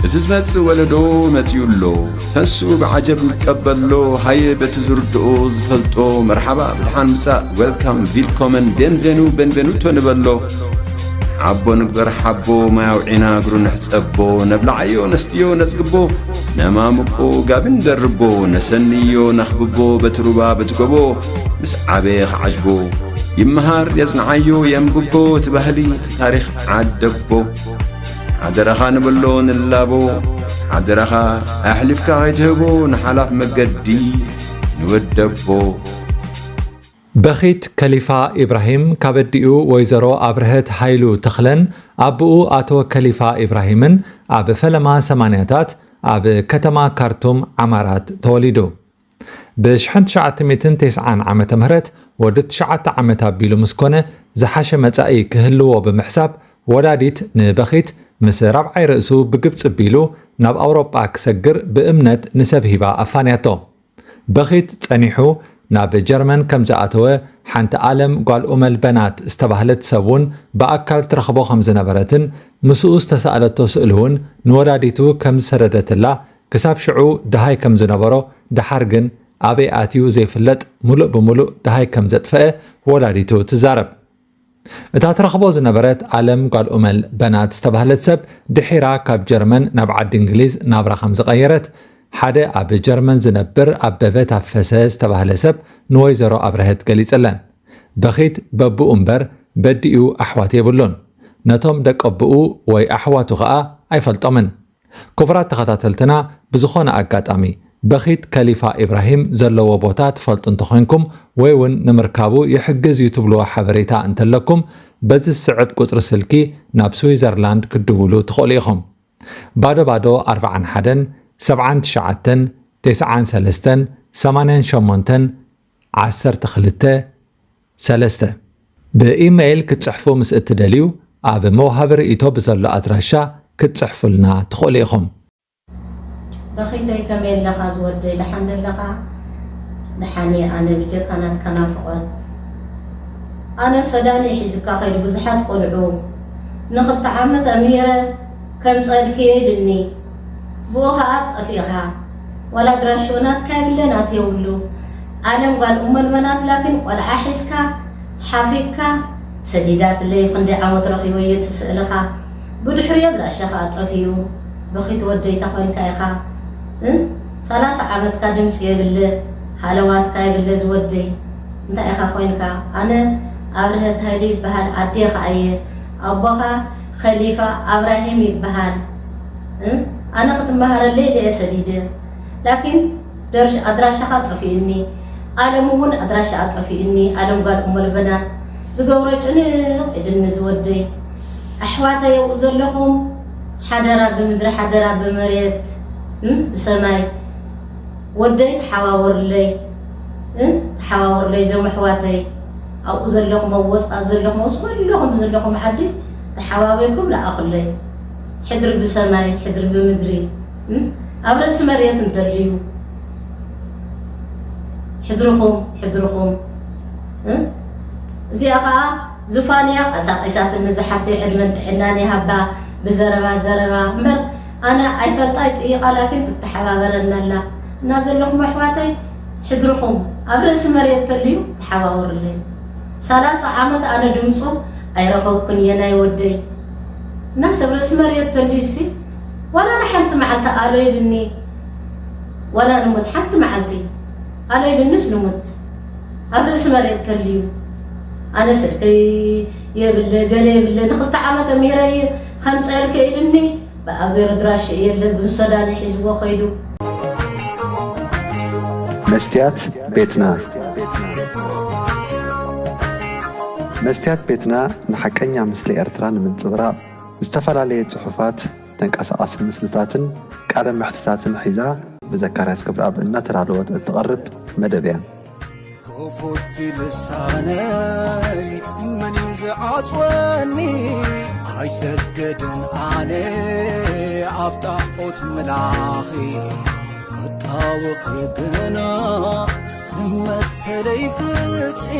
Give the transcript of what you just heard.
እቲ ዝመጽእ ወለዶ መጺኡ ኣሎ። ተንስኡ ብዓጀብ ንቀበሎ። ሃየ በቲ ዝርድኦ ዝፈልጦ መርሓባ ብድሓን ምጻእ፣ ዌልካም፣ ቪልኮመን፣ ቤንቬኑ፣ ቤንቬኑቶ ንበሎ። ዓቦ ንግበር ሓቦ፣ ማይ ኣውዒና እግሩ ንሕጸቦ። ነብልዓዮ ነስትዮ ነጽግቦ፣ ነማምቆ ጋቢ ንደርቦ። ነሰንዮ ነኽብቦ በቲ ሩባ በቲ ጎቦ፣ ምስ ዓበየ ክዓጅቦ። ይመሃር የጽንዓዮ የንብቦ እቲ ባህሊ እቲ ታሪኽ ዓደቦ። ሓደራኻ ንብሎ ንላቦ፣ ሓደራኻ ኣሕሊፍካ ከይትህቦ ንሓላፍ መገዲ ንወደቦ። በኺት ከሊፋ ኢብራሂም ካብ ኣዲኡ ወይዘሮ ኣብርሀት ሃይሉ ተኽለን ኣቦኡ ኣቶ ከሊፋ ኢብራሂምን ኣብ ፈለማ ሰማንያታት ኣብ ከተማ ካርቱም ዓማራት ተወሊዱ። ብ ሽሕን ትሽዓተ ሚእትን ተስዓን ዓመተ ምህረት ወዲ ትሽዓተ ዓመት ኣቢሉ ምስ ኮነ ዝሓሸ መጻኢ ክህልዎ ብምሕሳብ ወላዲት ንበኺት ምስ ራብዓይ ርእሱ ብግብጺ ኣቢሉ ናብ ኣውሮጳ ክሰግር ብእምነት ንሰብ ሂባ ኣፋንያቶ። በኺት ጸኒሑ ናብ ጀርመን ከም ዝኣተወ ሓንቲ ኣለም ጓል ኡመል በናት ዝተባህለት ሰብ እውን ብኣካል ትረኽቦ ከም ዝነበረትን ምስኡ ዝተሳእለቶ ስእሊ እውን ንወላዲቱ ከም ዝሰደደትላ ክሳብ ሽዑ ደሃይ ከም ዝነበሮ ደሓር ግን ኣበይ ኣትዩ ዘይፍለጥ ሙሉእ ብሙሉእ ደሃይ ከም ዘጥፈአ ወላዲቱ ትዛረብ። እታ ትረኽቦ ዝነበረት ኣለም ጓል ኡመል በናት ዝተባህለት ሰብ ድሒራ ካብ ጀርመን ናብ ዓዲ እንግሊዝ ናብራ ከም ዝቐየረት ሓደ ኣብ ጀርመን ዝነብር ኣበበ ታፈሰ ዝተባህለ ሰብ ንወይዘሮ ኣብረሀት ገሊጽለን። በኺት በብኡ እምበር በዲኡ ኣሕዋት የብሉን። ነቶም ደቀብኡ ወይ ኣሕዋቱ ኸኣ ኣይፈልጦምን። ክቡራት ተኸታተልትና ብዝኾነ ኣጋጣሚ በኺት ከሊፋ ኢብራሂም ዘለዎ ቦታ ትፈልጡ እንተኾይንኩም ወይ እውን ንምርካቡ ይሕግዝ እዩ ትብልዎ ሓበሬታ እንተለኩም በዚ ዝስዕብ ቁፅሪ ስልኪ ናብ ስዊዘርላንድ ክትድውሉ ትኽእሉ ኢኹም። ባዶ ባዶ ኣርብዓን ሓደን ሰብዓን ትሽዓተን ተስዓን ሰለስተን ሰማንያን ሸሞንተን ዓሰርተ ክልተ ሰለስተ። ብኢመይል ክትጽሕፉ ምስ እትደልዩ፣ ኣብ መውሃቢ ርእይቶ ብዘሎ ኣድራሻ ክትጽሕፉልና ትኽእሉ ኢኹም። በኺተይ ከመይ ኣለኻ ዝወደይ፣ ደሓን ደለኻ? ደሓን እየ ኣነ ብጀካ ናትካ ናፍቖት። ኣነ ሰዳን እዩ ሒዙካ ከይዱ ብዙሓት ቆልዑ ንኽልተ ዓመት ኣምሂረ ከምፀልክዮ ኢሉኒ። ብኡ ኸዓ ጠፊእኻ። ዋላ ኣድራሽኡ ናትካ የብለ ናቱ የብሉ። ኣለም ጓል እሞ ልበናት ላኪን ቆልዓ ሒዝካ ሓፊግካ ሰዲዳትለይ ክንደይ ዓወት ረኺበዮ እቲ ስእልኻ። ብድሕሪኡ ኣድራሻኻ ጠፊኡ። በኺት ወደይ ታይ ኮይንካ ኢኻ? እ? ሰላሳ ዓመትካ ድምፂ የብለ ሃለዋትካ የብለ ዝወደይ። እንታይ ኢኻ ኮይንካ? ኣነ ኣብርሀት ሃይለ ይበሃል ኣዴ ኸዓ እየ። ኣቦኻ ኸሊፋ ኣብራሂም ይበሃል። እ? ኣነ ክትመሃረለይ ኢለ እየ ሰዲደ። ላኪን ደርሽ ኣድራሻኻ ጠፊኡኒ። ኣለም እውን ኣድራሻኣ ጠፊኡኒ። ኣለም ጓል እሞ ልበናት ዝገብሮ ጭንቕ ኢሉኒ ዝወደይ። ኣሕዋተይ ኣብኡ ዘለኹም ሓደራ ብምድሪ ሓደራ ብመሬት እ? ብሰማይ ወደይ ተሓዋወርለይ እ? ተሓዋወርለይ እዞም ኣሕዋተይ ኣብኡ ዘለኹም ኣብ ወፃእ ዘለኹም ኣብዚ ዘለኹም ዘለኹም ዓዲ ተሓባቢርኩም ለኣኹለይ። ሕድሪ ብሰማይ ሕድሪ ብምድሪ እ? ኣብ ርእሲ መሬት እንተልዩ ሕድርኹም ሕድርኹም እ? እዚኣ ኸዓ ዙፋን እያ ቀሳቂሳትኒ ዝሓፍተይ ዕድመን ጥዕናን ይሃባ ብዘረባ ዘረባ እምበር ኣነ ኣይፈልጣ ይጥይቓ ላኪን ትተሓባበረና ኣላ እና ዘለኹም ኣሕዋተይ ሕድርኹም ኣብ ርእሲ መሬት ተልዩ ተሓባወርለይ። ሰላሳ ዓመት ኣነ ድምፁ ኣይረኸብኩን እየ ናይ ወደይ እና ሰብ ርእሲ መሬት ተልዩ ሲ ዋላ ንሓንቲ መዓልቲ ኣሎ ኢሉኒ ዋላ ንሙት ሓንቲ መዓልቲ ኣለ ኢሉንስ ንሙት ኣብ ርእሲ መሬት ተልዩ ኣነ ስልከይ የብለ ገለ የብለ ንክልተ ዓመት ኣሚረ ከምፀልከ ኢሉኒ ብኣገር ድራሽ የለ ብዝሰዳኒ ሒዝዎ ከይዱ። መስትያት ቤትና መስትያት ቤትና ንሓቀኛ ምስሊ ኤርትራ ንምንጽብራቕ ዝተፈላለየ ጽሑፋት፣ ተንቀሳቓሲ ምስልታትን ቃለ መሕትታትን ሒዛ ብዘካርያስ ክብረኣብ እናተዳለወት እትቐርብ መደብ እያ። ክፉት ልሳነይ መን እዩ ዝዓጽወኒ? ኣይሰግድን ኣነ ኣብ ጣዖት ምላኺ ክጣወኺ ግና ንመሰለይ ፍትሒ